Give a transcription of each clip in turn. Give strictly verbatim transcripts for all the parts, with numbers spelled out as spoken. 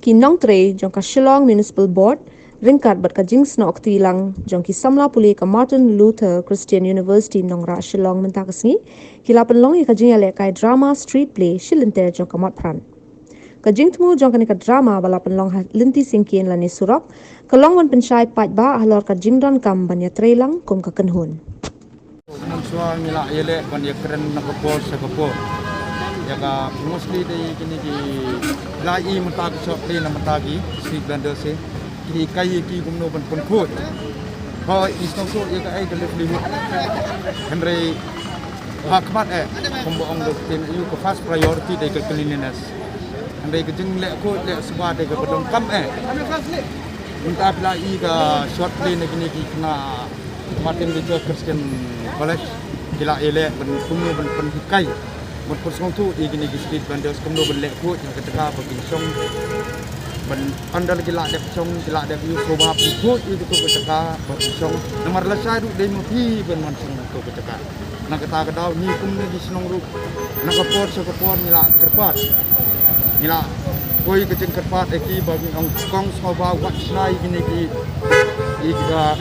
Ki nongtrei jong ka Shillong Municipal Board ryngkat bad ka jingsnoh kti lang jong ki samla pule ka Martin Luther Christian University Nongrah Shillong mynta ka sngi ki la pynlong ïa ka jingïalehkai drama street play shi lynter jong ka Motphran. Ka jingthmu jong kane ka drama ba la pynlong ha lynti syngkien lane surok ka long ban pynshai paidbah halor ka jingdonkam ban ïatreilang kum ka kynhun. Mynshuwa ngi la ïaleh ban ïakren na ka por sha ka por. Ïa ka mostly dei kine ki la i mynta ka shop play na mynta ki street vendors hi. Ki hikai ïa ki kumno ban pynkhuid. Ba i sngewthuh ïa kaei ka livelihood. Hynrei ha khmat eh kumba ong da ktien aïu ka first priority dei ka cleanliness. Hynrei ka jingleh khuid leh suba dei kaba donkam eh. Mynta phi la i ka shop play na kine ki khynnah Martin Luther Christian College ki la ïaleh ban kumno ban pynhikai ban pynsngewthuh ïa kine ki street vendors kumno ban leh khuid ha ka jaka ba kin shong ban ynda la ki la dep shong ki la dep ïoh sngewbha pynkhuid ïa kito ka jaka ba kin shong namar lashai ruh dei ma phi ban wan shong kito ka jaka. Na kata ka daw ngi kum na ki shnong ruh na ka por sha ka por ngi la kyrpad. Ngi la poi ka jingkyrpad ïa ki ba ngi ong kong sngewbha wat shna ïa kine ki ïa ki, ah,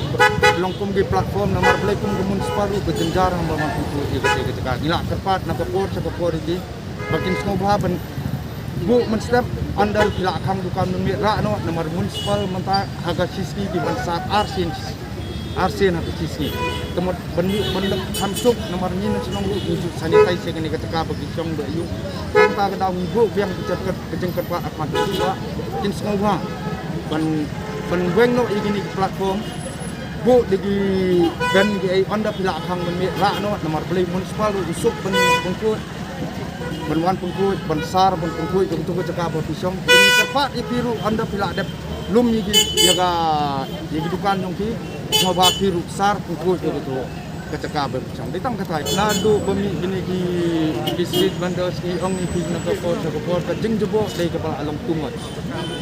long kum ki platform namar balei kum ka municipal ruh ka jynjar haba wan pynkhruh ïa ka jaka. Ngi la kyrpad na ka por sha ka por ïa ki ba kin sngewbha ban buh mynstep ynda phi la khang dukan mynmiet rah noh namar municipal mynta ha ka shisngi ki ban sar arsien arsien ha ka shisngi. Te mut ban ïoh ban leh kham suk namar ngi na shnong ruh ngi ju sanitize ïa kane ka jaka ba ki shong ba ïoh. Kata ka daw ngi buh biang ka jingkyrpad ka jingkyrpad ha khmat ki ba kin sngewbha ban ban weng noh ïa kine ki platform. Buh da ki ban ki ei ynda phi la khang mynmiet rah noh namar balei municipal ruh u suk ban pynkhuid ban wan pynkhuid ban sar ban pynkhuid ïa kito ka jaka ba phi shong. Ngi kyrpad ïa phi ruh ynda phi la dep lum ïa ki ïa ka ïa ki dukan jong phi sngewbha phi ruh sar pynkhuid ïa kito ka jaka ba phi shong. Dei tang katai naduh ba mih kine ki ki street vendors ki ong ïa phi na ka por sha ka por ka jingjubok dei kaba la long too much.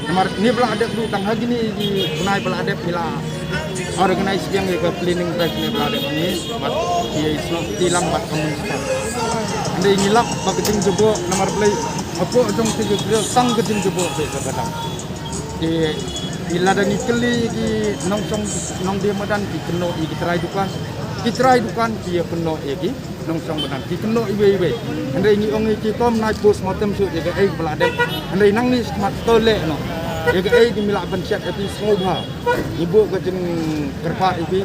Namar ngi ba la dep ruh tang ha kine ki bnai ba la dep ngi la organize biang ïa ka cleaning drive ngi ba la dep ngi bad ïa i snoh ti lang bad ka municipal. Hynrei ngi lap ba ka jingjubok namar balei hapoh jong ki jubok tang ka jingjubok te ka badang. Te ngi lada ngi kylli ki nongshong nongdie madan ki kynnoh ïa ki trai dukan ki trai dukan ki ïa kynnoh ïa ki nongshong madan ki kynnoh iwei iwei. Hynrei ngi ong ïa ki to mynta postmortem shuh ïa kaei ba la dep. Hynrei nangne shakhmat to leh noh ïa kaei ki mi lah ban shet ïa phi sngewbha. Ngi buh ka jingkyrpad ïa phi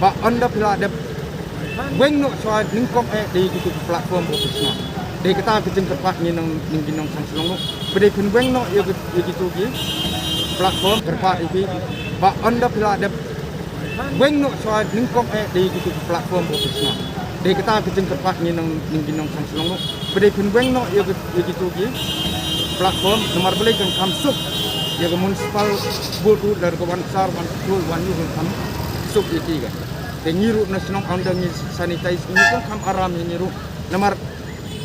ba ynda phi la dep weng noh shuwa nyngkong eh dei kito ki platform ba phi shna. Dei kata ka jingkyrpad ngi nong ngi nongshong shnong noh ba dei phin weng noh ïa ki ïa kito ki platform kyrpad ïa phi ba ynda phi la dep weng noh shuwa nyngkong eh dei kito ki platform ba phi shna. Dei kata ka jingkyrpad ngi nong ngi nongshong shnong noh ba dei phin weng noh ïa ki ïa kito ki platform namar balei kan kham suk ïa ka municipal board ruh lada ka wan sar wan patrol wan ïoh kan kham suk ïa ki ka. Te ngi ruh na shnong ynda ngi sanitize ngi kan kham aram ïa ngi ruh namar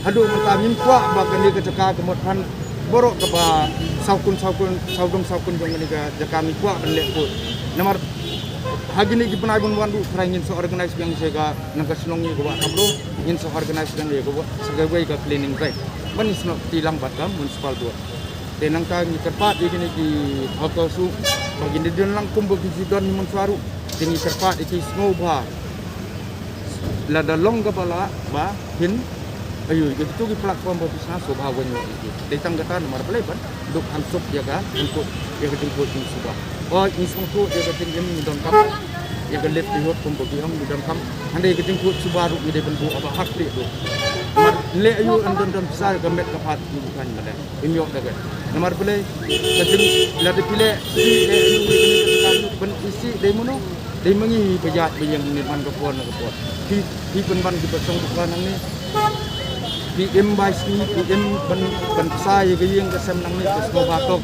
haduh mynta ngim kwah ba kane ka jaka ka Motphran baroh kaba saw kun saw kun saw dong saw kun jong kane ka jaka ngim kwah ban leh khuid. Namar ha kine ki bnai ban wan ruh trai ngin sa organize biang sa ka nang ka shnong ïa ka Wah Khabro ngin sa organize biang ïa ka Wah sa kawei ka cleaning drive ban snoh ti lang bad ka municipal board. Te nangta ngi kyrpad ïa kine ki hawkers ruh ba kin da don lang kum ba ki ju don hi mynshuwa ruh. Te ngi kyrpad ïa ki sngewbha lada long kaba lah ba phin aïu ïa kito ki platform ba phi shna sngewbha weng noh ïa ki. Dei tang kata namar balei ban duk kham suk ïa ka jingkhuid ïa ka jingkhuid jingsngewbha. Oi ngi sngewthuh ïa ka jingim ngi donkam ïa ka livelihood kum ba ki ong ngi donkam. Hynrei ïa ka jingkhuid sngewbha ruh ngi dei ban buh haba hap phi ruh. Namar leh aïu yn don don pisa ïa ka met ka phad ngi buh kan ba leh. Im ïoh da ka namar balei ka jing lada phi leh phi leh aïu ïa ka met ka phad ban isi dei mano. Dei ma ngi ba ïaid ba ïeng ne man ka por na ka por. Phi phi pynban ki ba shong dukan nangne. Phi im bai sngi phi im ban ban sa ïa ka ïing ka sem nangne ka sngewbha tong.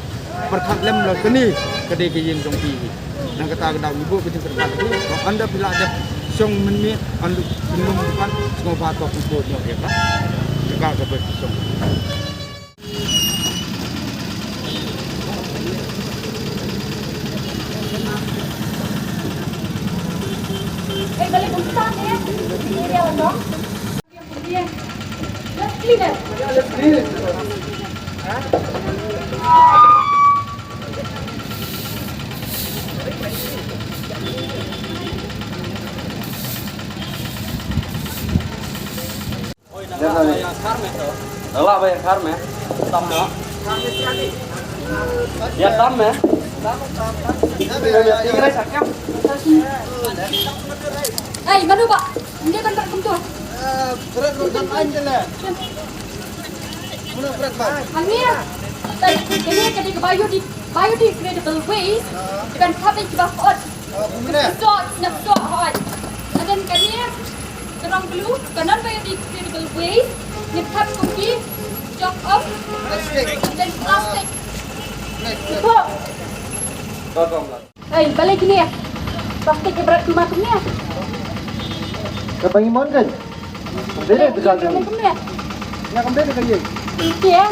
Pyrkhat lem la kane ka dei ka ïing jong phi. Nang kata ka daw ngi buh ka jingkyrpad ki ba ynda phi la dep shong mynmiet ynda phi lum dukan sngewbha tong phi buh ïoh ïa ka. Ka ka ba shong. Lah ba ïa khar me. Tam no. Ïa tam me. Hey, mano ba? Inde ban bret kumto. Hangne. Hey, kane ka dei ka biodeg-, biodegradable waste. Kan thap ïa kiba hot. Snap soh, snap soh hot. And then kane ka rong blue, ka non biodegradable waste. Ngin thap kum ki jok, um, and then plastic. Ko. Hey, balei kine? Plastik ki bret kumne kumne. Kaba ngi mon kan? Balei balei kumne? Nga kumne ka ïing. Ïa,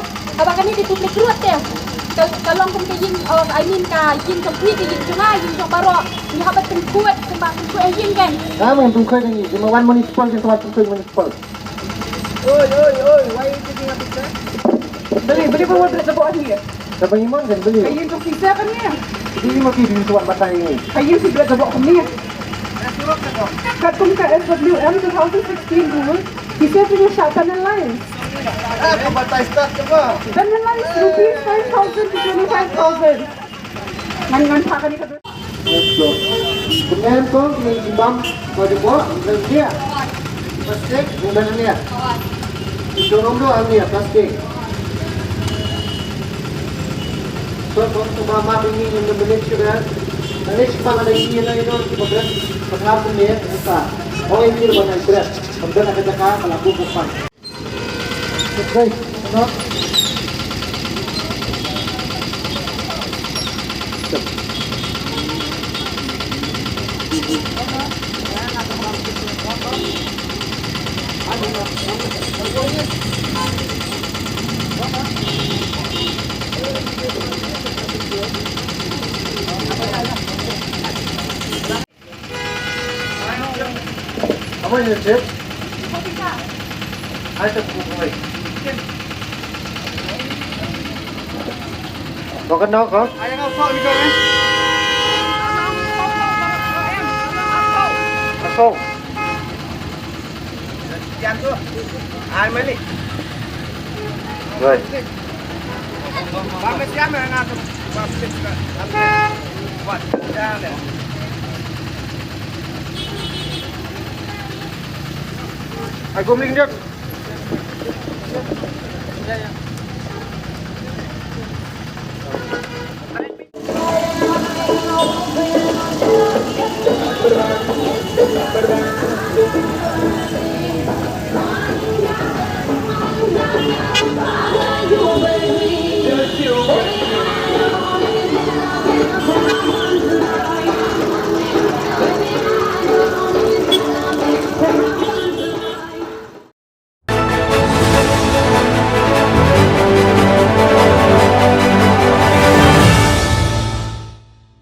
haba kane ki tu plik ruat te. Ka, ka long kum ka ïing, oh, I mean ka ïing jong phi, ka ïing jong nga, ïing jong baroh. Ngi hap ban pynkhuid, kumba pynkhuid ïing kan. Nga mynta pynkhuid ïing, jong nga wan municipal, jong nga wan pynkhuid municipal. Oi, oi, oi, why you taking a picture? Balei, balei ba wat bret jaboh hangne? Kaba ngi mon kan balei? Ka ïing jong phi seh kane. Balei ma phi dei tuan batai ni? Ka ïing phi bret jaboh kumne. Katkum ka S W M two thousand sixteen rule, phi seh phi ïa shah penalize. Ah, ka batai start ka ba. Penalize rupees five thousand to twenty-five thousand. Ngan, ngan phah kane ka. Kumne em ko, kumne em bam, ko jubor, kumne em dia. Plastik, kumne em dia. Ito nung do ang dia, plastik. So, ko kumba ma bini yung manage ko da. Manage pa na ini na ino, kumba bret, kumba kumne, kumba. O, ini ba na bret, kumba na kata ka, pala ko kumba. Apa yang cek? Ada buku. Kau kenal kau? Aku. Yan tu. Ai malik. Rồi. Ai gum ling jot.